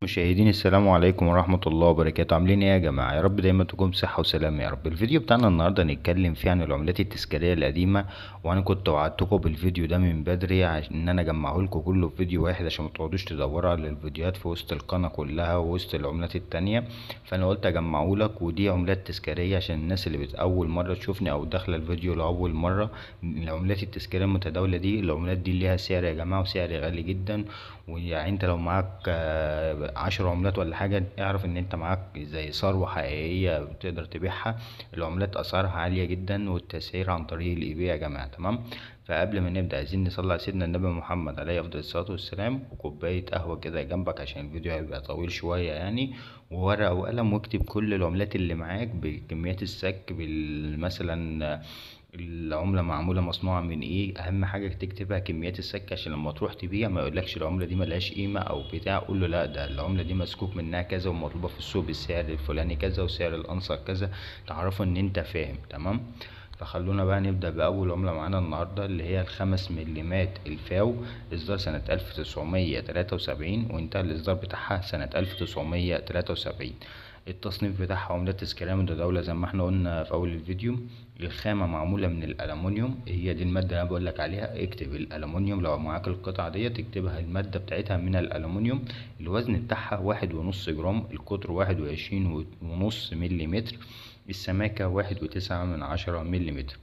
مشاهدين، السلام عليكم ورحمة الله وبركاته. عاملين ايه يا جماعة؟ يا رب دايما تكون بصحة وسلامة يا رب. الفيديو بتاعنا النهاردة نتكلم فيه عن العملات التذكارية القديمة، وانا كنت وعدتكم بالفيديو ده من بدري عشان ان انا اجمعه لكم كله في فيديو واحد عشان ما تقعدوش تدوروا على الفيديوهات في وسط القناة كلها ووسط العملات التانية، فانا قلت اجمعه لك. ودي عملات تذكارية عشان الناس اللي اول مرة تشوفني او داخلة الفيديو لأول مرة. العملات التذكارية المتداولة دي، العملات دي ليها سعر يا جماعة، وسعر غالي جدا. ويعني انت لو معاك 10 عملات ولا حاجة، اعرف ان انت معاك زي ثروة حقيقية بتقدر تبيعها. العملات اسعارها عالية جدا، والتسعير عن طريق الاي بي يا جماعة. تمام؟ فقبل ما نبدأ عايزين نصلي على سيدنا النبي محمد عليه افضل الصلاة والسلام، وكوباية قهوة كده جنبك عشان الفيديو هيبقى طويل شوية وورقة وقلم، واكتب كل العملات اللي معاك بكميات السك، مثلا العملة معمولة مصنوعة من ايه. اهم حاجة تكتبها كميات السك عشان لما تروح تبيع ما يقولكش العملة دي ملهاش قيمة او بتاع، قول له لا ده العملة دي مسكوك منها كذا ومطلوبة في السوق بالسعر الفلاني كذا وسعر الانصر كذا، تعرفوا ان انت فاهم. تمام؟ فخلونا بقى نبدأ بأول عملة معانا النهاردة اللي هي الخمس مليمات الفاو، إصدار سنة 1973 وانتهى الإصدار بتاعها سنة 1973. التصنيف بتاعها عملة تذكارية متداولة زي ما احنا قلنا في أول الفيديو. الخامة معمولة من الألمونيوم، هي دي المادة اللي أنا بقولك عليها، اكتب الألمونيوم لو معاك القطعة دي تكتبها المادة بتاعتها من الألمونيوم. الوزن بتاعها 1.5 جرام، القطر واحد وعشرين ونص مليمتر، السماكة 1.9 مليمتر.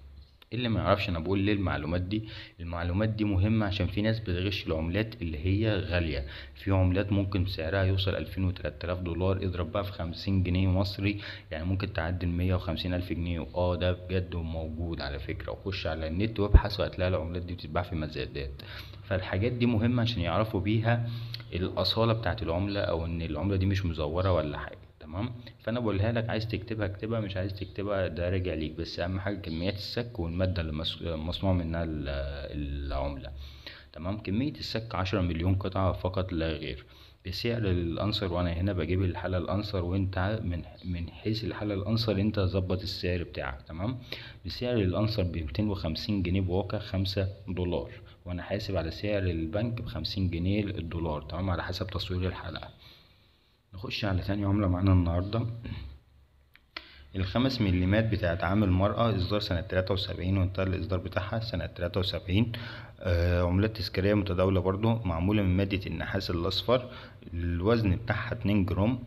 اللي ما يعرفش انا بقول ليه المعلومات دي، المعلومات دي مهمة عشان في ناس بتغش العملات اللي هي غالية. في عملات ممكن سعرها يوصل ألفين وتلات آلاف دولار، اضرب بقى في 50 جنيه مصري، يعني ممكن تعدي المية وخمسين ألف جنيه. ده بجد وموجود على فكرة، وخش على النت وابحث وهتلاقي العملات دي بتتباع في مزادات. فالحاجات دي مهمة عشان يعرفوا بيها الأصالة بتاعت العملة، أو إن العملة دي مش مزورة ولا حاجة. تمام؟ فأنا بقولها لك، عايز تكتبها اكتبها، مش عايز تكتبها ده راجع ليك، بس أهم حاجة كميات السك والمادة اللي مصنوع منها العملة. تمام؟ كمية السك 10 مليون قطعة فقط لا غير، بسعر الأنصر. وأنا هنا بجيب الحالة الأنصر، وأنت من حيث الحالة الأنصر أنت ظبط السعر بتاعك. تمام؟ بسعر الأنصر بميتين وخمسين جنيه بواقع خمسة دولار، وأنا حاسب على سعر البنك بخمسين جنيه الدولار. تمام؟ على حسب تصوير الحلقة. نخش على تاني عملة معانا النهاردة، الخمس مليمات بتاعت عام المرأة، إصدار سنة 73 وانتهى الإصدار بتاعها سنة 73. عملات تذكارية متداولة برضو، معمولة من مادة النحاس الأصفر، الوزن بتاعها 2 جرام،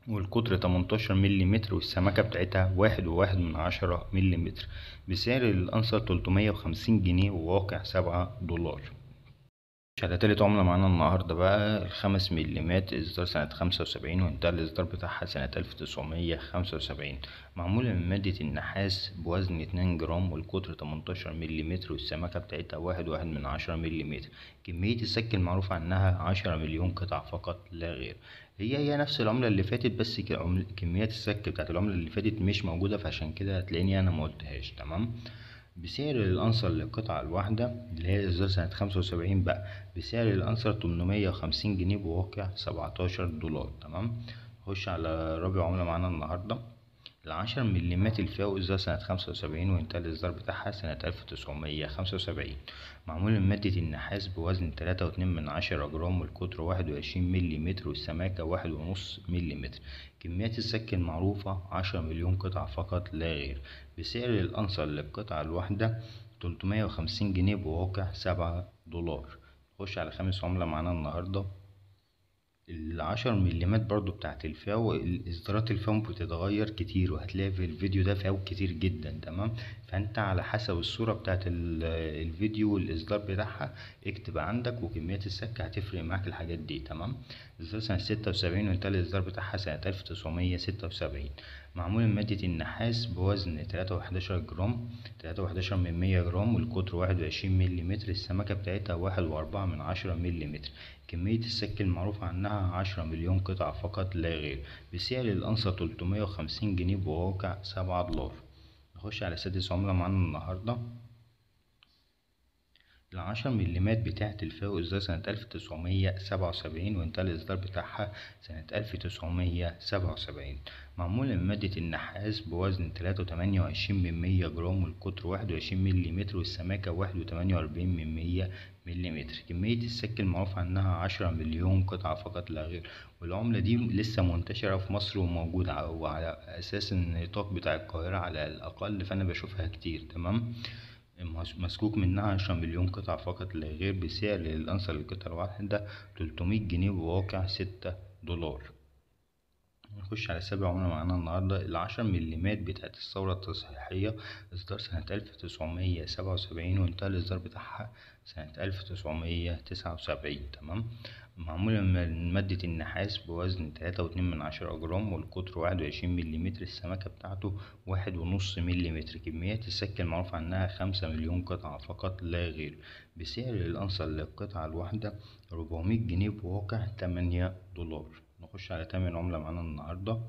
والقطر 18 مليمتر، والسمكة بتاعتها 1.1 مليمتر، بسعر الأنصر 350 جنيه وواقع 7 دولار. على تالت عملة معانا النهاردة بقى، الخمس مليمات، إصدار سنة 75 وانتهى الإصدار بتاعها سنة 1975، معمولة من مادة النحاس بوزن 2 جرام، والقطر 18 مليمتر، والسمكة بتاعتها 1.1 مليمتر. كمية السك المعروف عنها 10 مليون قطعة فقط لا غير. هي نفس العملة اللي فاتت، بس كميات السك بتاعت العملة اللي فاتت مش موجودة، فعشان كده هتلاقيني أنا ما قلتهاش. تمام؟ بسعر الأنصر للقطعة الواحدة اللي هي إصدار سنة 75 بقى، بسعر الأنصر 850 جنيه بواقع 17 دولار. تمام؟ نخش على رابع عملة معانا النهاردة، العشر مليمات الفاو، إصدار سنة 75 وانتهى الإصدار بتاعها سنة 1975، معمول من مادة النحاس بوزن 3.2 جرام، والقطر 21 مليمتر، والسماكة 1.5 مليمتر. كميات السك المعروفة 10 مليون قطعة فقط لا غير، بسعر الأنصر للقطعة الواحدة 350 جنيه بواقع 7 دولار. نخش على خامس عملة معانا النهاردة، العشر مليمات برضو بتاعت الفاو. الإصدارات الفاو بتتغير كتير، وهتلاقي في الفيديو ده فاو كتير جدا. تمام؟ فأنت على حسب الصورة بتاعت الفيديو والإصدار بتاعها اكتب عندك، وكميات السك هتفرق معاك الحاجات دي. تمام؟ إصدار سنة 76 وانتهى الإصدار بتاعها سنة 1976، معمول من مادة النحاس بوزن تلاتة وحداشر جرام، تلاتة وحداشر من مية جرام، والقطر واحد وعشرين مليمتر، السمكة بتاعتها 1.4 مليمتر. كمية السك المعروف عنها 10 مليون قطعة فقط لا غير، بسعر الأنصر 350 جنيه بواقع 7 دولار. نخش على سادس عملة معانا النهاردة، ال10 مليمات بتاعة الفاو إصدار سنة 1977 وانتهى الإصدار بتاعها سنة 1977، معمولة من مادة النحاس بوزن 3.28 جرام، والقطر 21 مليمتر، والسماكة 1.48 مليمتر. كمية السك المعروف عنها 10 مليون قطعة فقط لا غير. والعملة دي لسه منتشرة في مصر وموجودة، وعلى أساس النطاق بتاع القاهرة على الأقل، فأنا بشوفها كتير. تمام، مسكوك منها 10 مليون قطعة فقط لا غير، بسعر للأنصر للقطعة الواحدة 300 جنيه بواقع 6 دولار. نخش على سابع عملة معانا النهاردة، ال10 مليمات بتاعت الثورة التصحيحية، إصدار سنة 1977 وانتهى الإصدار بتاعها سنة 1979. تمام، معمولة من مادة النحاس بوزن 3.2 جرام، والقطر 21 مليمتر، السماكة بتاعته 1.5 مليمتر. كميات السك المعروف عنها 5 مليون قطعة فقط لا غير، بسعر الأنصر للقطعة الواحدة 400 جنيه بواقع 8 دولار. نخش على تامن عملة معانا النهاردة،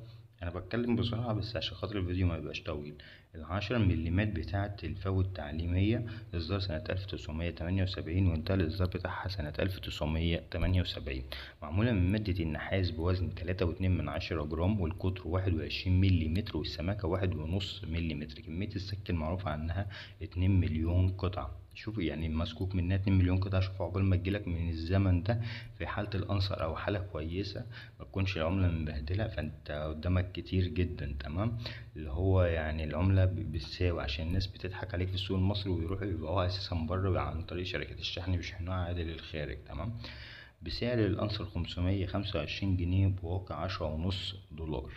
أنا بتكلم بسرعة بس عشان خاطر الفيديو ما يبقاش طويل. ال10 مليمات بتاعة الفاو التعليمية، إصدار سنة 1978 وانتهى الإصدار بتاعها سنة 1978، معمولة من مادة النحاس بوزن 3.2 جرام، والقطر 21 مليمتر، والسماكة 1.5 مليمتر. كمية السك المعروف عنها 2 مليون قطعة. شوفوا يعني مسكوك منها 2 مليون قطعة، شوفوا عقبال ما تجيلك من الزمن ده في حالة الأنصر أو حالة كويسة ما تكونش العملة مبهدلة، فأنت قدامك كتير جدا. تمام، اللي هو يعني العملة بتساوي، عشان الناس بتضحك عليك في السوق المصري ويروحوا يبيعوها أساسا بره عن طريق شركات الشحن، بيشحنوها عادي للخارج. تمام، بسعر الأنصر 525 جنيه بواقع 10.5 دولار.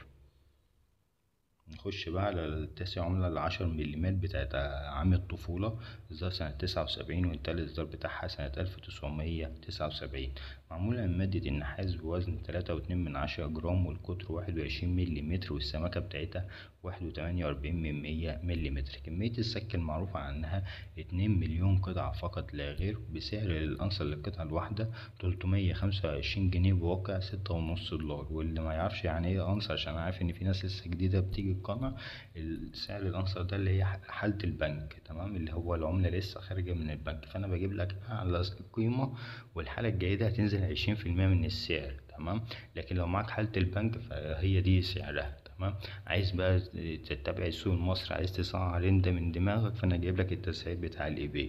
نخش بقى على التاسع عملة، ال10 مليمات بتاعت عام الطفولة، إصدار سنة 79 وانتهى الإصدار بتاعها سنة 1979، معمولة من مادة النحاس بوزن 3.2 جرام، والقطر 21 مليمتر، والسماكة بتاعتها 1.48 مليمتر. كمية السك المعروفة عنها 2 مليون قطعة فقط لا غير، بسعر الأنصر للقطعة الواحدة 325 جنيه بواقع 6.5 دولار. واللي ما يعرفش يعني ايه أنصر، عشان أنا عارف إن في ناس لسه جديدة بتيجي القناة، السعر الأنصر ده اللي هي حالة البنك. تمام، اللي هو العملة لسه خارجة من البنك، فأنا بجيب لك أعلى قيمة، والحالة الجيدة هتنزل 20% من السعر. تمام، لكن لو معاك حالة البنك فهي دي سعرها. تمام، عايز بقى تتبع السوق المصري، عايز تسعر انت من دماغك، فأنا جايب لك التسعير بتاع ال eBay.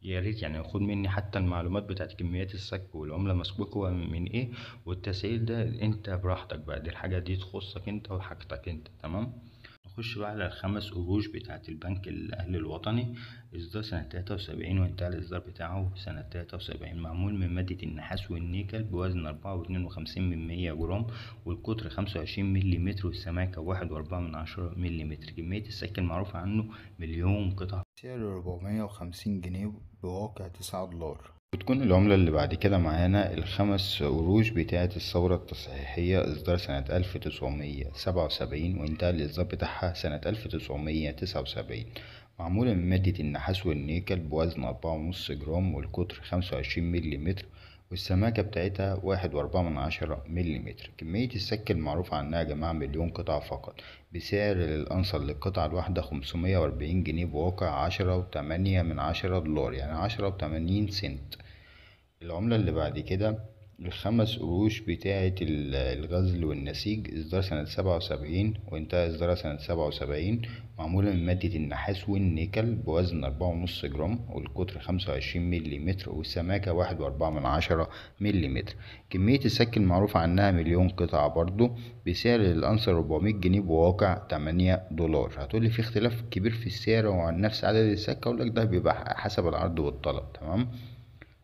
يا ريت يعني خد مني حتى المعلومات بتاعت كميات السك والعملة مسكوكة من ايه والتسعير ده، انت براحتك بقى، دي الحاجة دي تخصك انت وحاجتك انت. تمام، نخش بقى على ال5 قروش بتاعت البنك الأهلي الوطني، إصدار سنة 73 وانتهى الإصدار بتاعه سنة 73، معمول من مادة النحاس والنيكل بوزن 4.52 جرام، والقطر 25 مليمتر، والسماكة 1.4 مليمتر. كمية السك المعروف عنه مليون قطعة، سعر 450 جنيه بواقع 9 دولار. بتكون العملة اللي بعد كده معانا ال5 قروش بتاعة الثورة التصحيحية، إصدار سنة 1977 وانتهى الإصدار بتاعها سنة 1979، معمولة من مادة النحاس والنيكل بوزن 4.5 جرام، والقطر 25 مليمتر، والسماكة بتاعتها 1.4 مليمتر. كمية السك المعروف عنها يا جماعة مليون قطعة فقط، بسعر للأنصر للقطعة الواحدة 540 جنيه بواقع 10.8 دولار، يعني 10.80 سنت. العملة اللي بعد كده ال5 قروش بتاعة الغزل والنسيج، إصدار سنة 77 وانتهى إصدارها سنة 77، معمولة من مادة النحاس والنيكل بوزن 4.5 جرام، والقطر 25 مليمتر، والسماكة 1.4 مليمتر. كمية السك المعروف عنها مليون قطعة برضو، بسعر الأنصر 400 جنيه بواقع 8 دولار. هتقولي في اختلاف كبير في السعر وعن نفس عدد السك، أقولك ده بيبقى حسب العرض والطلب. تمام،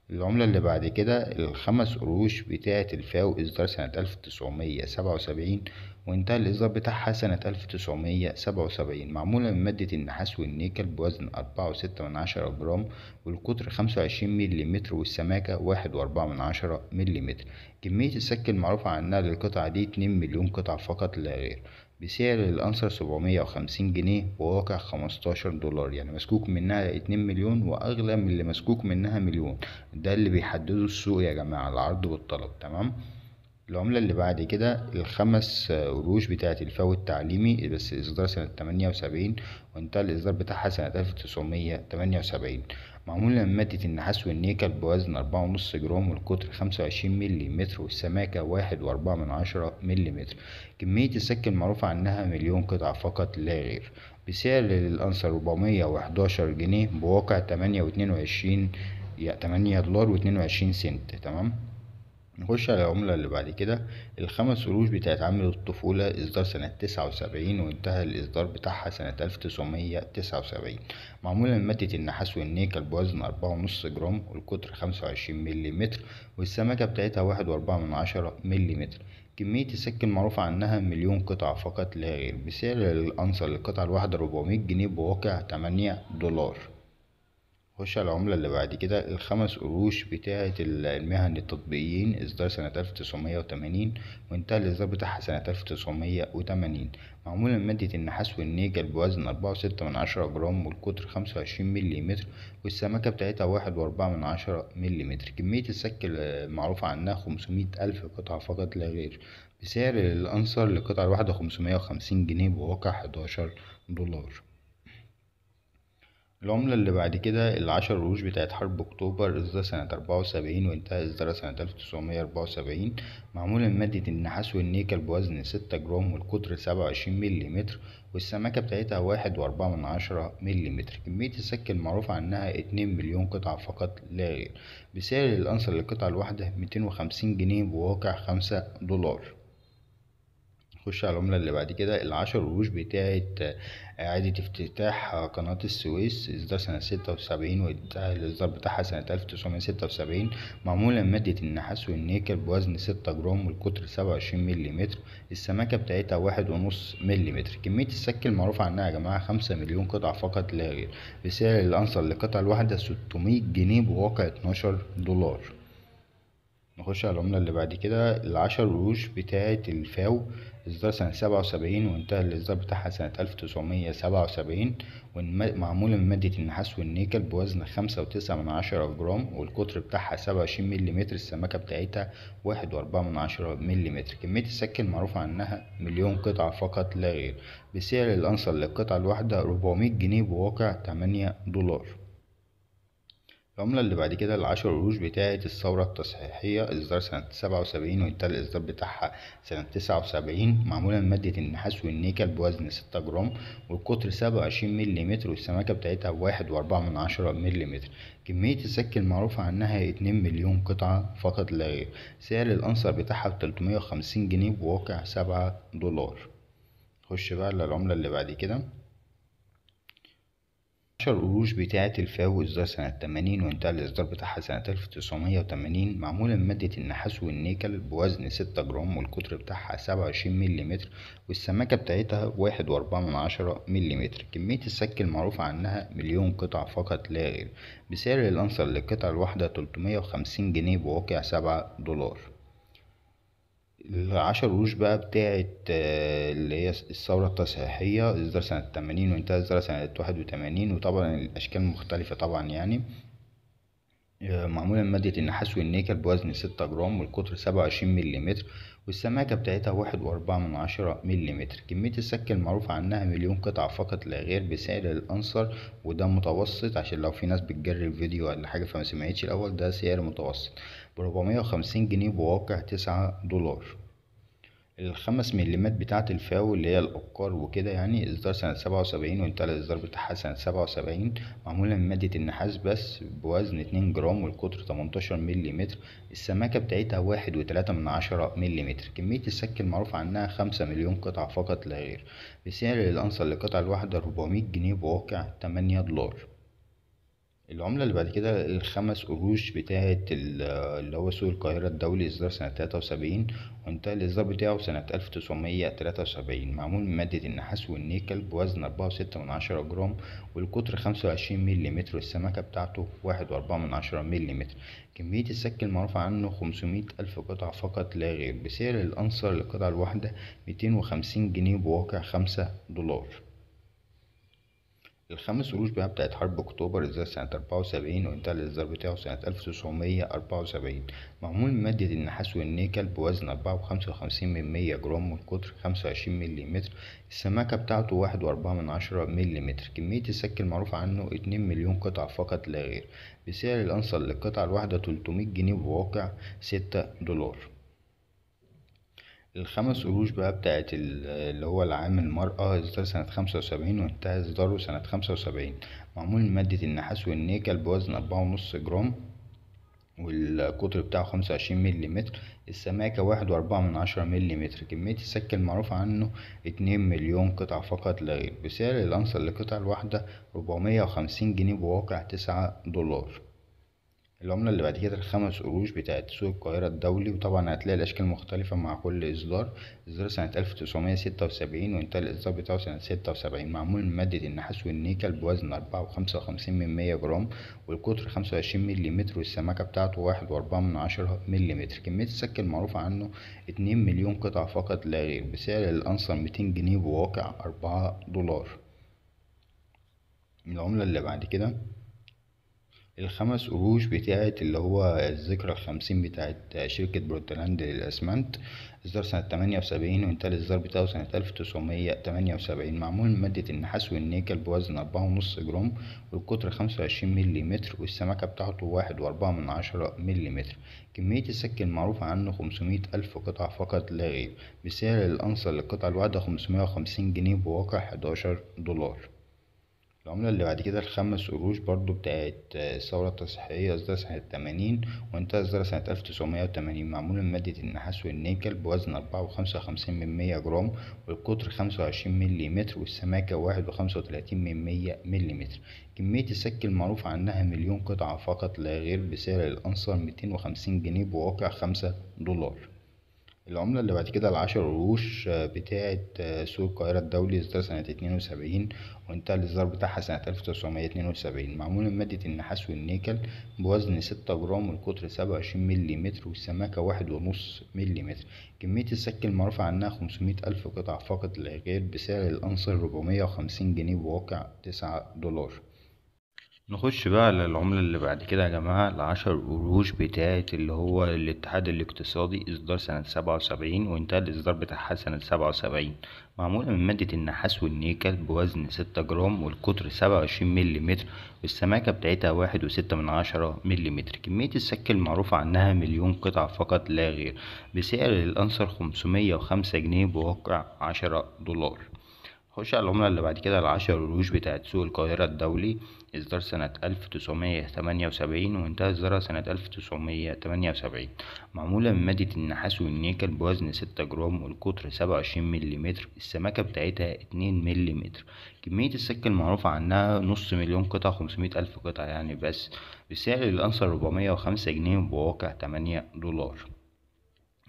العملة اللي بعد كده ال5 قروش بتاعة الفاو، إصدار سنة 1977 وانتهى الإصدار بتاعها سنة 1977، معمولة من مادة النحاس والنيكل بوزن 4.6 جرام، والقطر 25 مليمتر، والسماكة 1.4 مليمتر. كمية السك المعروفة عنها للقطعة دي 2 مليون قطعة فقط لا غير، بسعر الأنصر 750 جنيه بواقع 15 دولار، يعني مسكوك منها 2 مليون وأغلى من اللي مسكوك منها مليون. ده اللي بيحدده السوق يا جماعة، العرض والطلب. تمام، العملة اللي بعد كده ال5 قروش بتاعة الفاو التعليمي، بس إصدار سنة 78 وانتهى الإصدار بتاعها سنة 1978، معمولة من مادة النحاس والنيكل بوزن 4.5 جرام والقطر 25 ملم والسماكة 1.4 ملم. كمية السك المعروفة عنها 1,000,000 قطعة فقط لا غير، بسعر للأنصر 411 جنيه بواقع تمانية واتنين وعشرين، يا تمانية دولار واتنين وعشرين سنت. تمام، نخش على العملة اللي بعد كده، الخمس قروش بتاعت عامل الطفولة، إصدار سنة 79 وانتهى الإصدار بتاعها سنة 1979. معمولة من مادة النحاس والنيكل بوزن 4.5 جرام والقطر 25 ملم والسماكة بتاعتها 1.4 ملم. كمية السك المعروفة عنها 1,000,000 قطعة فقط لا غير، بسعر الأنصر للقطعة الواحدة 400 جنيه بواقع 8 دولار. خش على العملة اللي بعد كده، الخمس قروش بتاعة المهن التطبيقيين، إصدار سنة 1980 وانتهى الإصدار بتاعها سنة 1980. معمولة من مادة النحاس والنيكل بوزن 4.6 جرام والقطر 25 ملم والسماكة بتاعتها 1.4 ملم. كمية السك المعروفة عنها 500,000 قطعة فقط لا غير، بسعر الأنصر للقطعة الواحدة 550 جنيه بواقع 11 دولار. العملة اللي بعد كده العشر قروش بتاعت حرب أكتوبر، إصدار سنة 74 وانتهى إصدارها سنة 1974. معمولة من مادة النحاس والنيكل بوزن 6 جرام والقطر 27 ملم والسماكة بتاعتها 1.4 ملم. كمية السك المعروفة عنها 2,000,000 قطعة فقط لا غير، بسعر الأنصر للقطعة الواحدة 250 جنيه بواقع 5 دولار. نخش على العملة اللي بعد كده، العشر قروش بتاعت إعادة افتتاح قناة السويس، إصدار سنة 76 وانتهى الإصدار بتاعها سنة 1976. معمولة من مادة النحاس والنيكل بوزن 6 جرام والقطر 27 ملم، السماكة بتاعتها 1.5 ملم. كمية السك المعروفة عنها يا جماعة 5,000,000 قطعة فقط لا غير، بسعر الأنصر للقطعة الواحدة 600 جنيه بواقع 12 دولار. نخش على العملة اللي بعد كده، العشر قروش بتاعت الفاو، إصدار سنة 77 وانتهى الإصدار بتاعها سنة 1977. معمولة من مادة النحاس والنيكل بوزن 5.9 جرام والقطر بتاعها 27 ملم، السماكة بتاعتها 1.4 ملم. كمية السك المعروفة عنها 1,000,000 قطعة فقط لا غير، بسعر الأنصر للقطعة الواحدة 400 جنيه بواقع 8 دولار. العملة اللي بعد كده العشر قروش بتاعة الثورة التصحيحية، إصدار سنة 77 وانتهى الإصدار بتاعها سنة 79. معمولة من مادة النحاس والنيكل بوزن 6 جرام والقطر 27 ملم والسماكة بتاعتها 1.4 ملم. كمية السك المعروفة عنها 2,000,000 قطعة فقط لا غير، سعر الأنصر بتاعها 350 جنيه بواقع 7 دولار. خش بقى على العملة اللي بعد كده، 10 قروش بتاعة الفاو، إصدار سنة 80 وانتهى الإصدار بتاعها سنة 1980. معمولة من مادة النحاس والنيكل بوزن 6 جرام والقطر بتاعها 27 ملم والسماكة بتاعتها 1.4 ملم. كمية السك المعروفة عنها 1,000,000 قطعة فقط لا غير، بسعر الأنصر للقطعة الواحدة 350 جنيه بواقع 7 دولار. العشر قروش بقى بتاعت اللي هي الثورة التصحيحية، إصدار سنة 80 وانتهى إصدارها سنة 81، وطبعا الأشكال مختلفة طبعا يعني. معمولة من مادة النحاس والنيكل بوزن 6 جرام والقطر 27 ملم والسماكة بتاعتها 1.4 ملم. كمية السك المعروفة عنها 1,000,000 قطعة فقط لا غير، بسعر الأنصر، وده متوسط عشان لو في ناس بتجري الفيديو ولا حاجة فما سمعتش الأول، ده سعر متوسط ب450 جنيه بواقع 9 دولار. الخمس مليمات بتاعة الفاو اللي هي الأبقار وكده يعني، إصدار سنة 77 وانتهى الإصدار بتاعها سنة 77. معمولة من مادة النحاس بس بوزن 2 جرام والقطر 18 مليمتر، السماكة بتاعتها 1.3 مليمتر. كمية السك المعروف عنها 5 مليون قطعة فقط لا غير، بسعر الأنصر للقطعة الواحدة 400 جنيه بواقع 8 دولار. العملة اللي بعد كده الخمس قروش بتاعة اللي هو سوق القاهرة الدولي، إصدار سنة 73 وانتهى الإصدار بتاعه سنة 1973. معمول من مادة النحاس والنيكل بوزن 4.6 جرام والقطر 25 مليمتر والسماكة بتاعته 1.4 مليمتر. كمية السك المعروف عنه 500 ألف قطعة فقط لا غير، بسعر الأنصر للقطعة الواحدة 250 جنيه بواقع 5 دولار. الخمس قروش بقى بتاعت حرب أكتوبر، إصدار سنة 74 وانتهى الإصدار بتاعه سنة 1974، معمول من مادة النحاس والنيكل بوزن 4.55 جرام والقطر 25 مليمتر، السماكة بتاعته 1.4 مليمتر، كمية السك المعروف عنه 2 مليون قطعة فقط لا غير، بسعر الأنصر للقطعة الواحدة 300 جنيه بواقع 6 دولار. الخمس قروش بقى بتاعت اللي هو العام المرأة، إصدار سنة 75 وانتهى إصداره سنة 75، معمول من مادة النحاس والنيكل بوزن 4.5 جرام والقطر بتاعه 25 مليمتر، السماكة 1.4 مليمتر، كمية السك المعروف عنه 2 مليون قطعة فقط لا غير، بسعر الأنصر للقطعة الواحدة 450 جنيه بواقع 9 دولار. العملة اللي بعد كده الخمس قروش بتاعت سوق القاهرة الدولي، وطبعا هتلاقي الأشكال مختلفة مع كل إصدار. إصدار سنة 1976 وانتهى الإصدار بتاعه سنة 76، معمول من مادة النحاس والنيكل بوزن 4.55 جرام والقطر 25 مليمتر والسماكة بتاعته 1.4 مليمتر، كمية السك المعروف عنه 2 مليون قطعة فقط لا غير، بسعر الأنصر 200 جنيه بواقع 4 دولار. العملة اللي بعد كده الخمس قروش بتاعت اللي هو الذكرى 50 بتاعت شركة بورتلاند للأسمنت، إصدار سنة 78 وانتهى الإصدار بتاعه سنة 1978، معمول من مادة النحاس والنيكل بوزن 4.5 جرام والقطر 25 مليمتر والسماكة بتاعته 1.4 مليمتر، كمية السك المعروف عنه 500 ألف قطعة فقط لا غير، بسعر الأنصر للقطعة الواحدة 550 جنيه بواقع 11 دولار. العملة اللي بعد كده الخمس قروش برضو بتاعت الثورة التصحيحية، إصدار سنة 80 وانتهى إصدارها سنة 1980، معمول من مادة النحاس والنيكل بوزن 4.55 جرام والقطر 25 مليمتر والسماكة 1.35 مليمتر، كمية السك المعروف عنها مليون قطعة فقط لا غير، بسعر الأنصر 250 جنيه بواقع 5 دولار. العملة اللي بعد كده العشر قروش بتاعت سوق القاهرة الدولي، إصدار سنة 72 وانتهى الإصدار بتاعها سنة 1972، معمول من مادة النحاس والنيكل بوزن 6 جرام والقطر 27 مليمتر والسماكة 1.5 مليمتر، كمية السك المعروف عنها 500 ألف قطعة فقط لا غير، بسعر الأنصر 450 جنيه بواقع 9 دولار. نخش بقى على العملة اللي بعد كده يا جماعة، العشر قروش بتاعت اللي هو الاتحاد الاقتصادي، إصدار سنة 77 وانتهى الإصدار بتاعها سنة 77، معمولة من مادة النحاس والنيكل بوزن 6 جرام والقطر 27 مليمتر والسماكة بتاعتها 1.6 مليمتر، كمية السك المعروف عنها مليون قطعة فقط لا غير، بسعر الأنصر 505 جنيه بواقع 10 دولار. خش على العملة اللي بعد كده العشر قروش بتاعت سوق القاهرة الدولي، إصدار سنة 1978 وانتهى إصدارها سنة 1978، معمولة من مادة النحاس والنيكل بوزن 6 جرام والقطر 27 مليمتر، السماكة بتاعتها 2 مليمتر، كمية السك المعروف عنها نص مليون قطعة، 500 ألف قطعة يعني بس، بسعر الأنصر 405 جنيه بواقع 8 دولار.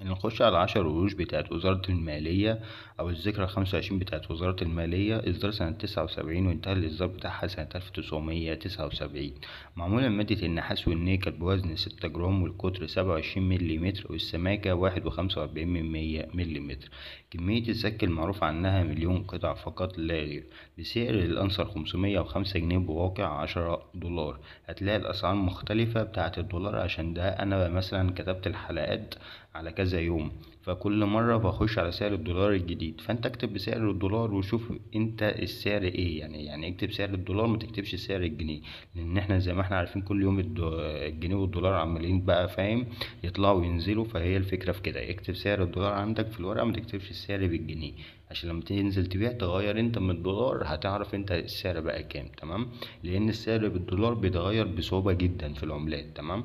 نخش على العشر قروش بتاعت وزارة المالية أو الذكرى 25 بتاعت وزارة المالية، إصدار سنة 79 وانتهى الإصدار بتاعها سنة 1979، معمولة من مادة النحاس والنيكل بوزن 6 جرام والقطر 27 مليمتر والسماكة 1.45 مليمتر، كمية السك المعروف عنها مليون قطعة فقط لا غير، بسعر الأنصر 505 جنيه بواقع 10 دولار. هتلاقي الأسعار مختلفة بتاعت الدولار عشان ده أنا مثلا كتبت الحلقات على كذا يوم، فكل مرة بخش على سعر الدولار الجديد، فانت اكتب بسعر الدولار وشوف انت السعر ايه، يعني اكتب سعر الدولار ما تكتبش سعر الجنيه، لان احنا زي ما احنا عارفين كل يوم الجنيه والدولار عمالين بقى فاهم يطلعوا وينزلوا، فهي الفكرة في كده، اكتب سعر الدولار عندك في الورقة ما تكتبش السعر بالجنيه، عشان لما تنزل تبيع تغير انت من الدولار هتعرف انت السعر بقى كام، تمام؟ لان السعر بالدولار بيتغير بصعوبة جدا في العملات، تمام؟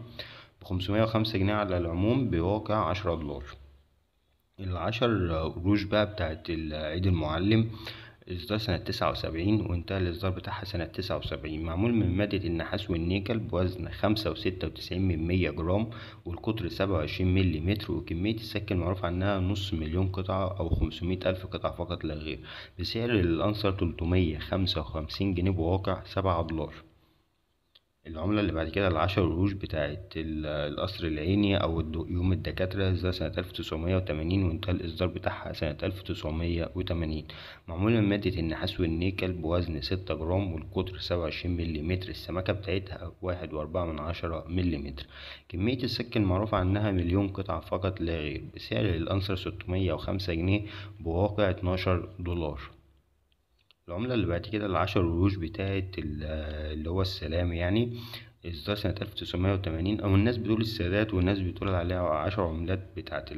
505 جنيه على العموم بواقع 10 دولار. العشر قروش بقى بتاعت عيد المعلم، إصدار سنة 79 وانتهى الإصدار بتاعها سنة 79، معمول من مادة النحاس والنيكل بوزن 5.96 جرام والقطر 27 مليمتر، وكمية السك المعروف عنها نص مليون قطعة أو 500 ألف قطعة فقط لا غير، بسعر الأنصر 355 جنيه بواقع 7 دولار. العملة اللي بعد كده ال10 قروش بتاعت القصر العيني أو يوم الدكاترة، إصدار سنة 1980 وانتهى الإصدار بتاعها سنة 1980. معمولة من مادة النحاس والنيكل بوزن 6 جرام والقطر 27 مليمتر، السماكة بتاعتها 1.4 مليمتر. كمية السك المعروف عنها 1,000,000 قطعة فقط لا غير، بسعر الأنصر 605 جنيه بواقع 12 دولار. العملة اللي بعد كده ال10 قروش بتاعت اللي هو السلام إصدار سنة 1980، أو الناس بتقول السادات والناس بتقول عليها 10 عملات بتاعت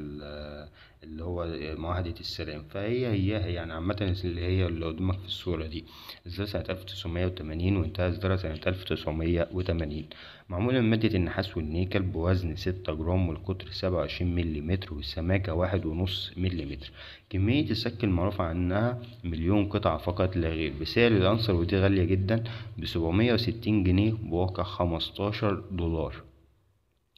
اللي هو معاهدة السلام، فهي هي عامة اللي هي اللي قدامك في الصورة دي. إصدار سنة 1980 وانتهى إصدارها سنة 1980. معمولة من مادة النحاس والنيكل بوزن 6 جرام والقطر 27 مليمتر والسماكة 1.5 مليمتر. كمية السك المعروف عنها 1,000,000 قطعة فقط لا غير، بسعر العنصر ودي غالية جدا بسبعمية وستين جنيه بواقع 15 دولار.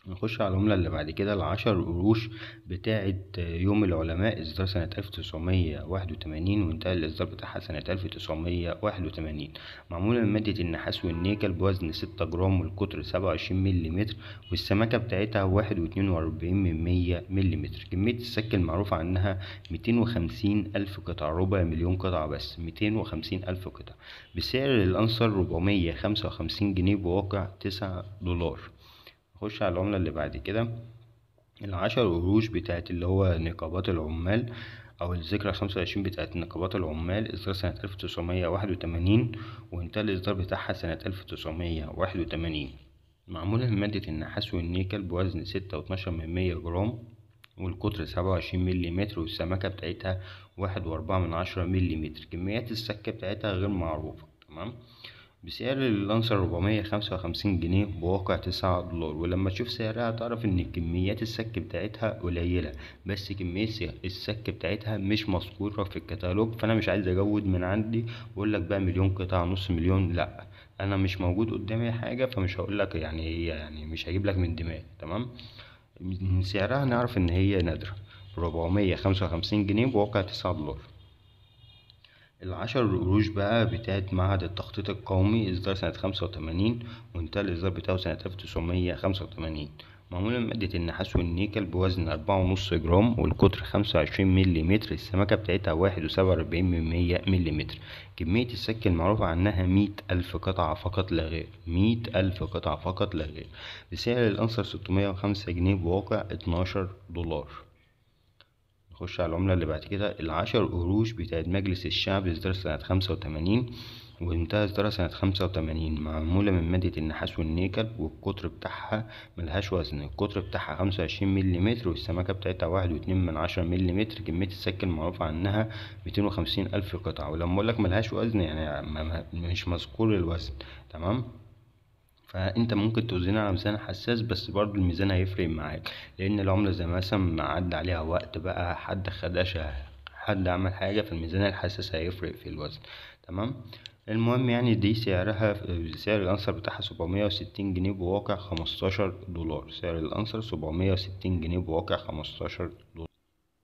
نخش على العملة اللي بعد كده ال10 قروش بتاعت يوم العلماء، إصدار سنة 1981 وانتهى الإصدار بتاعها سنة 1981. معمولة من مادة النحاس والنيكل بوزن 6 جرام والقطر 27 مليمتر والسماكة بتاعتها 1.42 مليمتر. كمية السك المعروف عنها 250,000 قطعة، ربع مليون قطعة بس، 250,000 قطعة، بسعر الأنصر 455 جنيه بواقع 9 دولار. نخش على العملة اللي بعد كده ال10 قروش بتاعت اللي هو نقابات العمال أو الذكرى 25 بتاعت نقابات العمال، إصدار سنة 1981 وانتهى الإصدار بتاعها سنة 1981. معمولة من مادة النحاس والنيكل بوزن 6.12 جرام والقطر 27 مليمتر والسماكة بتاعتها 1.4 مليمتر. كميات السكة بتاعتها غير معروفة، تمام. بسعر العنصر 455 جنيه بواقع 9 دولار. ولما تشوف سعرها تعرف ان كميات السك بتاعتها قليلة، بس كمية السك بتاعتها مش مذكورة في الكتالوج، فانا مش عايز اجود من عندي واقول لك بقى 1,000,000 قطعة نص مليون، لا انا مش موجود قدامي حاجة، فمش هقول لك يعني هي مش هجيب لك من دماغي، تمام. من سعرها نعرف ان هي نادرة، 455 جنيه بواقع 9 دولار. ال10 قروش بقى بتاعت معهد التخطيط القومي، إصدار سنة 85 وانتهى الإصدار بتاعه سنة 1985. معمولة من مادة النحاس والنيكل بوزن 4.5 جرام والقطر 25 مليمتر، السماكة بتاعتها 1.47 مليمتر. كمية السك المعروفة عنها 100,000 قطعة فقط لا غير، 100,000 قطعة فقط لا غير، بسعر العنصر 605 جنيه بواقع 12 دولار. نخش على العملة اللي بعد كده ال10 قروش بتاعت مجلس الشعب، إصدار سنة 85 وانتهى إصدارها سنة 85. معمولة من مادة النحاس والنيكل والقطر بتاعها ملهاش وزن، القطر بتاعها 25 مليمتر والسماكة بتاعتها 1.2 مليمتر. كمية السك المعروفة عنها 250,000 قطعة. ولما أقولك ملهاش وزن يعني مش مذكور الوزن، تمام. فانت ممكن توزنها على ميزان حساس، بس برضو الميزان هيفرق معاك، لان العملة زي مثلا ما عدى عليها وقت بقى، حد خدشها، حد عمل حاجة، فالميزان الحساس هيفرق في الوزن، تمام. المهم دي سعر العنصر بتاعها 760 جنيه بواقع 15 دولار. سعر العنصر 760 جنيه بواقع 15 دولار.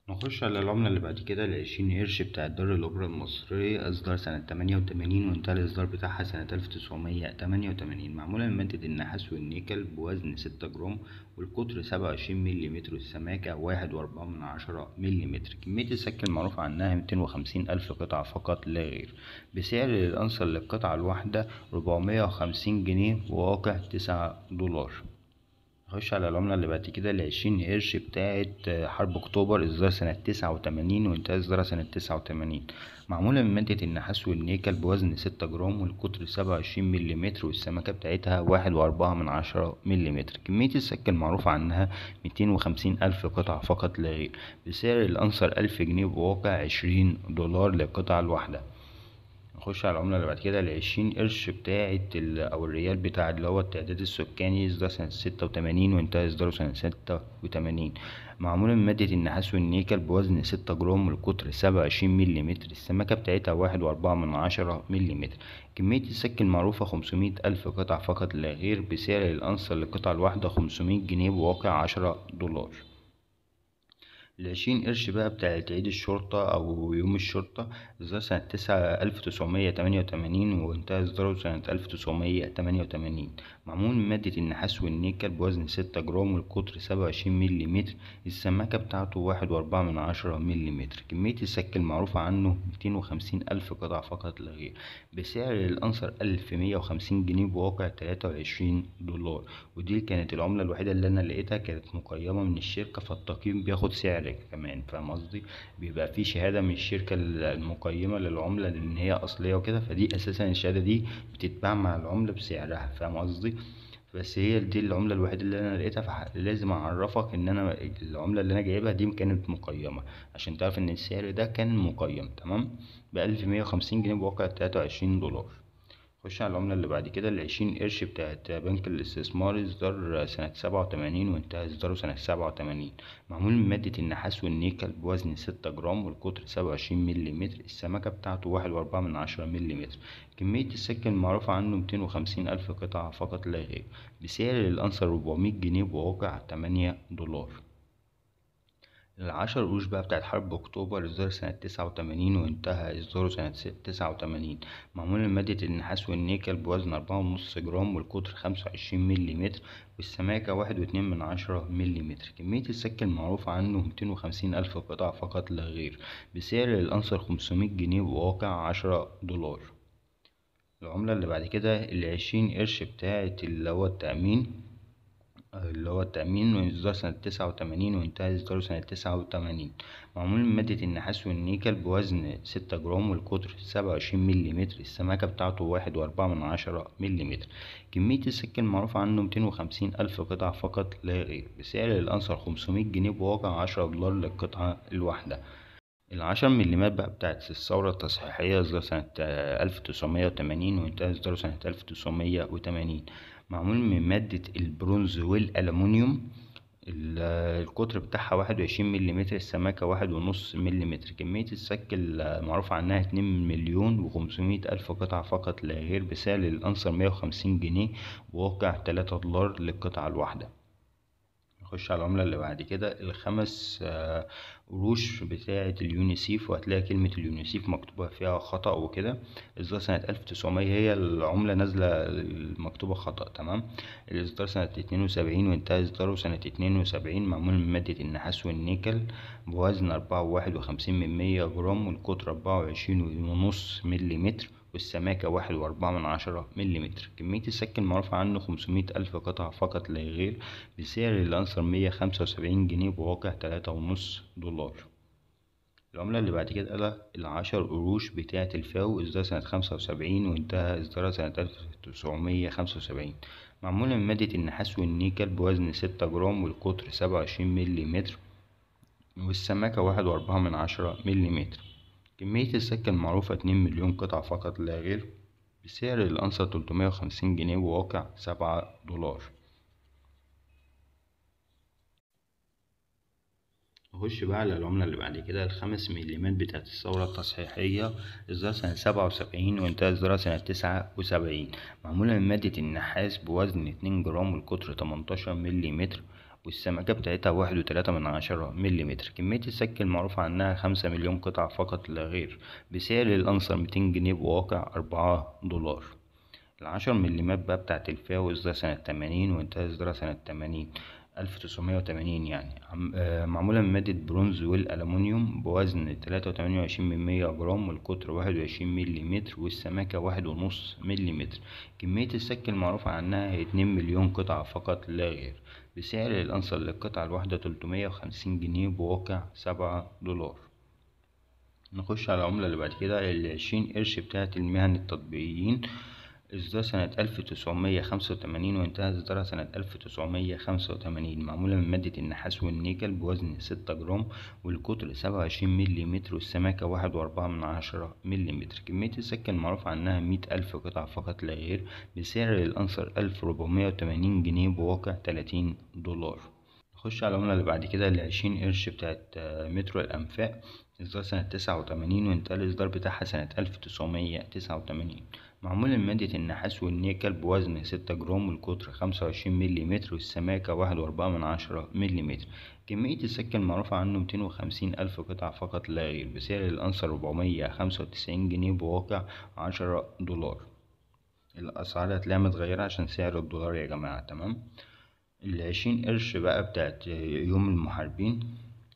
نخش على العملة اللي بعد كده ال20 قرش بتاع دار الأوبرا المصرية، إصدار سنة 88 وانتهى الإصدار بتاعها سنة 1988. معمولة من مادة النحاس والنيكل بوزن 6 جرام والقطر 27 مليمتر والسماكة 1.4 مليمتر. كمية السك المعروف عنها 250,000 قطعة فقط لا غير، بسعر العنصر للقطعة الواحدة 450 جنيه وواقع 9 دولار. نخش على العملة اللي بعد كده ال20 قرش بتاعت حرب أكتوبر، إصدار سنة 89 وانتهى إصدارها سنة 89. معمولة من مادة النحاس والنيكل بوزن 6 جرام والقطر 27 مليمتر والسماكة بتاعتها 1.4 مليمتر. كمية السك المعروف عنها 250,000 قطعة فقط لا غير، بسعر العنصر 1000 جنيه بواقع 20 دولار للقطعة الواحدة. نخش على العملة اللي بعد كده ال20 قرش بتاعت أو الريال بتاع اللي هو التعداد السكاني، إصدار سنة 86 وانتهى إصداره سنة 86. معمولة من مادة النحاس والنيكل بوزن 6 جرام والقطر 27 مليمتر، السماكة بتاعتها 1.4 مليمتر. كمية السك المعروفة 500,000 قطعة فقط لا غير، بسعر العنصر للقطعة الواحدة 500 جنيه بواقع 10 دولار. ال20 قرش بقى بتاعت عيد الشرطة أو يوم الشرطة، إصدار سنة 1988 وانتهى إصداره سنة 1988، معمول من مادة النحاس والنيكل بوزن 6 جرام والقطر 27 مليمتر، السماكة بتاعته 1.4 مليمتر، كمية السك المعروفة عنه 250 ألف قطعة فقط لا غير، بسعر الأنصر 1150 جنيه بواقع 23 دولار. ودي كانت العملة الوحيدة اللي أنا لقيتها كانت مقيمة من الشركة، فالتقييم بياخد سعر كمان، فاهم قصدي؟ بيبقى في شهادة من الشركة المقيمة للعملة لأن هي أصلية وكده، فدي أساسا الشهادة دي بتتباع مع العملة بسعرها، فاهم قصدي؟ بس هي دي العملة الوحيدة اللي أنا لقيتها، فلازم أعرفك إن أنا العملة اللي أنا جايبها دي كانت مقيمة عشان تعرف إن السعر ده كان مقيم. تمام، ب1150 جنيه بواقع 23 دولار. خش على العملة اللي بعد كده، ال20 قرش بتاعت بنك الاستثمار، إصدار سنة 87 وانتهى إصداره سنة 87، معمول من مادة النحاس والنيكل بوزن 6 جرام والقطر 27 مليمتر، السمكة بتاعته 1.4 مليمتر، كمية السك المعروفة عنه 250 ألف قطعة فقط لا غير، بسعر الأنصر 400 جنيه بواقع 8 دولار. ال10 قروش بقى بتاعت حرب أكتوبر، إصدار سنة 89 وانتهى إصداره سنة 89، معمول من مادة النحاس والنيكل بوزن 4.5 جرام والقطر 25 مليمتر والسماكة 1.2 مليمتر، كمية السك المعروفة عنه 250 ألف قطعة فقط لا غير، بسعر الأنصر 500 جنيه بواقع 10 دولار. العملة اللي بعد كده ال20 قرش بتاعت اللي هو التأمين، إصدار سنة 89 وانتهى إصداره سنة 89، معمول من مادة النحاس والنيكل بوزن 6 جرام والقطر 27 مليمتر، السماكة بتاعته 1.4 مليمتر، كمية السك المعروفة عنه 250 ألف قطعة فقط لا غير، بسعر الأنصر 500 جنيه بواقع 10 دولار للقطعة الواحدة. ال10 مليمات بقى بتاعت الثورة التصحيحية، إصدار سنة 1980 وانتهى إصداره سنة 1980، معمول من مادة البرونز والألمونيوم، القطر بتاعها 21 مليمتر، السماكة 1.5 مليمتر، كمية السك المعروف عنها 2,500,000 قطعة فقط لا غير، بسعر الأنصر 150 جنيه بواقع 3 دولار للقطعة الواحدة. نخش على العملة اللي بعد كده، ال5 قروش بتاعة اليونيسيف، وهتلاقي كلمة اليونيسيف مكتوبة فيها خطأ وكده، إصدار سنة 1900، هي العملة نازلة مكتوبة خطأ. تمام، الإصدار سنة 72 وانتهى إصداره سنة 72، معمول من مادة النحاس والنيكل بوزن 4.51 جرام والقطر 24.5 مليمتر والسماكة 1.4 مليمتر، كمية السك المعروفة عنه 500 ألف قطعة فقط لا غير، بسعر الأنصر 175 جنيه بواقع 3.5 دولار. العملة اللي بعد كده ال10 قروش بتاعة الفاو، إصدار سنة 75 وانتهى إصدارها سنة 1975، معمولة من مادة النحاس والنيكل بوزن 6 جرام والقطر 27 مليمتر والسماكة 1.4 مليمتر، كمية السك المعروفة 2 مليون قطعة فقط لا غير، بسعر الأنصر 350 جنيه وواقع 7 دولار. نخش بقى على العملة اللي بعد كده، ال5 مليمات بتاعت الثورة التصحيحية، إصدار سنة 77 وانتهى إصدارها سنة 79، معمولة من مادة النحاس بوزن 2 جرام والقطر 18 مليمتر والسمكة بتاعتها 1.3 مليمتر، كمية السك المعروف عنها 5 مليون قطعة فقط لا غير، بسعر الأنصر 200 جنيه بواقع 4 دولار. ال10 مليمات بقى بتاعت الفاو، إصدار سنة 80 وانتهى إصدارها سنة 1980 يعني، معمولة من مادة برونز والألمونيوم بوزن 3.28 جرام والقطر 21 مليمتر والسماكة 1.5 مليمتر، كمية السك المعروفة عنها هي 2 مليون قطعة فقط لا غير، بسعر الأنصر للقطعة الواحدة 350 جنيه بواقع 7 دولار. نخش على العملة اللي بعد كده، ال20 قرش بتاعت المهن التطبيقيين، إصدار سنة 1985 وانتهى إصدارها سنة 1985، معمولة من مادة النحاس والنيكل بوزن 6 جرام والقطر 27 مليمتر والسماكة 1.4 مليمتر، كمية السك المعروف عنها 100,000 قطعة فقط لا غير، بسعر الأنصر 1480 جنيه بواقع 30 دولار. نخش على العملة اللي بعد كده، ال20 قرش بتاعت مترو الأنفاق، إصدار سنة 89 وانتهى الإصدار بتاعها سنة 1989، معمول من مادة النحاس والنيكل بوزن 6 جرام والقطر 25 مليمتر والسماكة 1.4 مليمتر، كمية السك المعروفة عنه 250 ألف قطعة فقط لا غير، بسعر الأنصر 495 جنيه بواقع 10 دولار. الأسعار هتلاقيها متغيرة عشان سعر الدولار يا جماعة، تمام. ال20 قرش بقى بتاعت يوم المحاربين،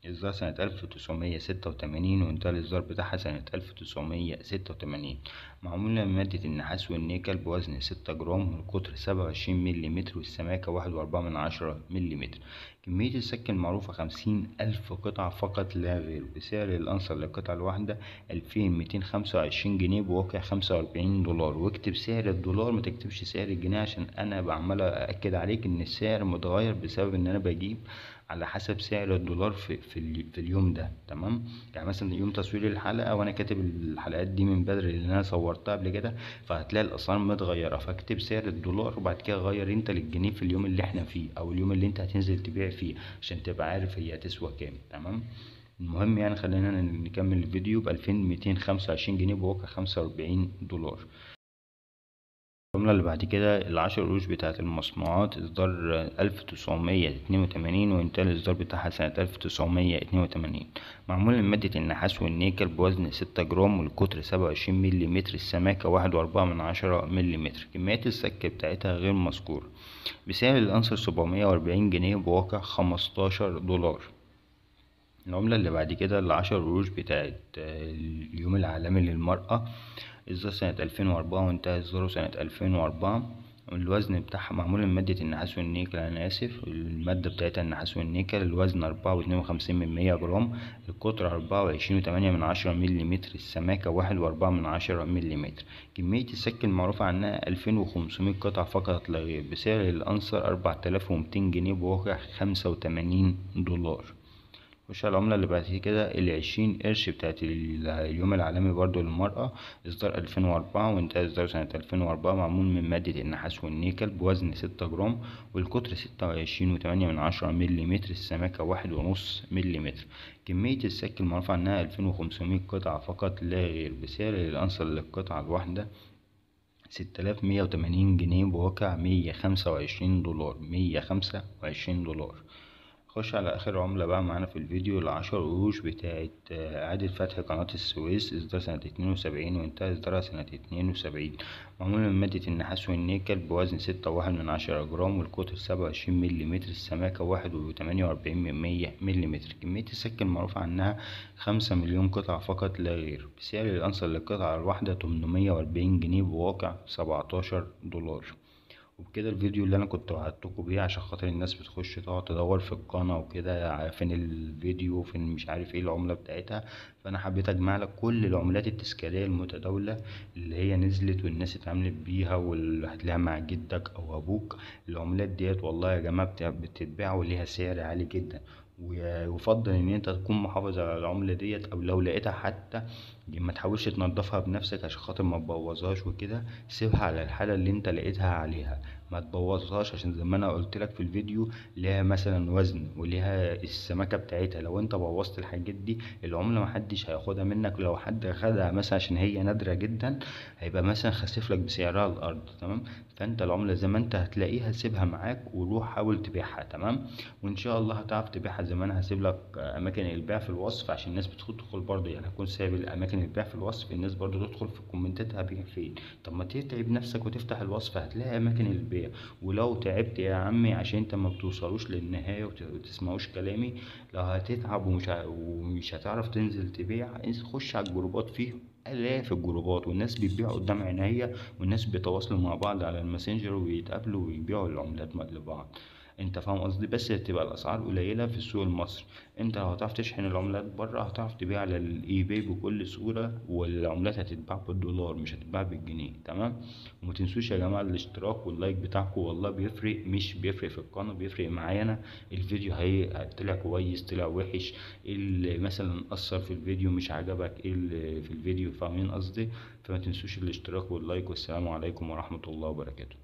إصدار سنة 1986 وانتهى الإصدار بتاعها سنة 1986، معمولة من مادة النحاس والنيكل بوزن 6 جرام والقطر 27 مليمتر والسماكة 1.4 مليمتر. كمية السك المعروفة 50 ألف قطعة فقط لا غير، بسعر الأنصر للقطعة الواحدة 2225 جنيه بواقع 45 دولار. واكتب سعر الدولار ما تكتبش سعر الجنيه، عشان أنا بعمل أأكد عليك إن السعر متغير بسبب إن أنا بجيب على حسب سعر الدولار في اليوم ده، تمام. مثلا يوم تصوير الحلقة، وأنا كاتب الحلقات دي من بدري اللي أنا صورتها قبل كده، فهتلاقي الأسعار متغيرة، فاكتب سعر الدولار وبعد كده غير أنت للجنيه في اليوم اللي احنا فيه أو اليوم اللي أنت هتنزل تبيع فيه عشان تبقى عارف هي هتسوى كام، تمام. المهم خلينا نكمل الفيديو. بألفين ميتين خمسة وعشرين جنيه بواقع 45 دولار. العملة اللي بعد كده ال10 قروش بتاعة المصنوعات، إصدار 1982 وانتهى الإصدار بتاعها سنة 1982، معمول من مادة النحاس والنيكل بوزن 6 جرام والقطر 27 مليمتر، السماكة 1.4 مليمتر. كميات السك بتاعتها غير مذكورة. بسعر الأنصر 740 جنيه بواقع 15 دولار. العملة اللي بعد كده ال10 قروش بتاعت اليوم العالمي للمرأة، إصدار سنة 2004 وانتهى إصداره سنة 2004. الوزن بتاعها معمول من مادة النحاس والنيكل، أنا آسف، المادة بتاعتها النحاس والنيكل، الوزن 4.52 جرام، القطر 24.8 مليمتر، السماكة 1.4 مليمتر. كمية السك المعروفة عنها 2500 قطعة فقط لا غير، بسعر الأنصر 4200 جنيه بواقع 85 دولار. خش على العملة اللي بعد كده ال20 قرش بتاعت اليوم العالمي برضو للمرأة، إصدار 2004 وانتهى إصداره سنة 2004، معمول من مادة النحاس والنيكل بوزن 6 جرام والقطر 26.8 مليمتر، السماكة 1.5 مليمتر. كمية السك المعروف عنها 2500 قطعة فقط لا غير، بسعر الأنصر للقطعة الواحدة 6180 جنيه بواقع 125 دولار، 125 دولار. خش على آخر عملة بقى معانا في الفيديو، ال10 قروش بتاعت إعادة فتح قناة السويس، إصدار سنة 72 وانتهى إصدارها سنة 72، معمول من مادة النحاس والنيكل بوزن 6.1 جرام والقطر 27 مليمتر، السماكة 1.48 مليمتر. كمية السك المعروف عنها 5 مليون قطعة فقط لا غير، بسعر الأنصر للقطعة الواحدة 840 جنيه بواقع 17 دولار. وبكده الفيديو اللي انا كنت وعدتكم بيه، عشان خاطر الناس بتخش تقعد تدور في القناة وكده فين الفيديو فين مش عارف ايه العملة بتاعتها، فانا حبيت اجمع لك كل العملات التذكارية المتداولة اللي هي نزلت والناس اتعاملت بيها واللي هتلاقيها مع جدك او ابوك. العملات ديت والله يا جماعة بتتباع وليها سعر عالي جدا، ويفضل ان انت تكون محافظ على العملة ديت، او لو لقيتها حتى ما تحاولش تنضفها بنفسك عشان خاطر ما تبوظهاش وكده، سيبها على الحالة اللي انت لقيتها عليها ما تبوظهاش، عشان زي ما انا قلت لك في الفيديو ليها مثلا وزن وليها السماكة بتاعتها، لو انت بوظت الحاجات دي العملة ما حدش هياخدها منك، لو حد خدها مثلا عشان هي نادرة جدا هيبقى مثلا خاسف لك بسعرها الارض، تمام. فانت العملة زي ما انت هتلاقيها سيبها معاك وروح حاول تبيعها، تمام، وان شاء الله هتعرف تبيعها. زي ما انا هسيب لك اماكن البيع في الوصف عشان الناس بتدخل برضه، هكون سايب الاماكن البيع في الوصف، الناس برضه تدخل في الكومنتات هبيع فين. طب ما تتعب نفسك وتفتح الوصف هتلاقي اماكن البيع، ولو تعبت يا عمي عشان انت ما بتوصلوش للنهاية وتسمعوش كلامي، لو هتتعب ومش هتعرف تنزل تبيع، خش على الجروبات، فيه آلاف الجروبات والناس بتبيع قدام عينيا، والناس بيتواصلوا مع بعض على الماسنجر ويتقابلوا ويبيعوا العملات لبعض، انت فاهم قصدي. بس تبقى الاسعار قليله في السوق المصري، انت لو هتعرف تشحن العملات بره هتعرف تبيع على الاي باي بكل سهوله، والعملات هتتباع بالدولار مش هتتباع بالجنيه، تمام. وما تنسوش يا جماعه الاشتراك واللايك بتاعكم، والله بيفرق، مش بيفرق في القناه، بيفرق معايا انا. الفيديو هي طلع كويس طلع وحش، ايه اللي مثلا اثر في الفيديو مش عجبك، ايه اللي في الفيديو، فاهمين قصدي. فما تنسوش الاشتراك واللايك، والسلام عليكم ورحمه الله وبركاته.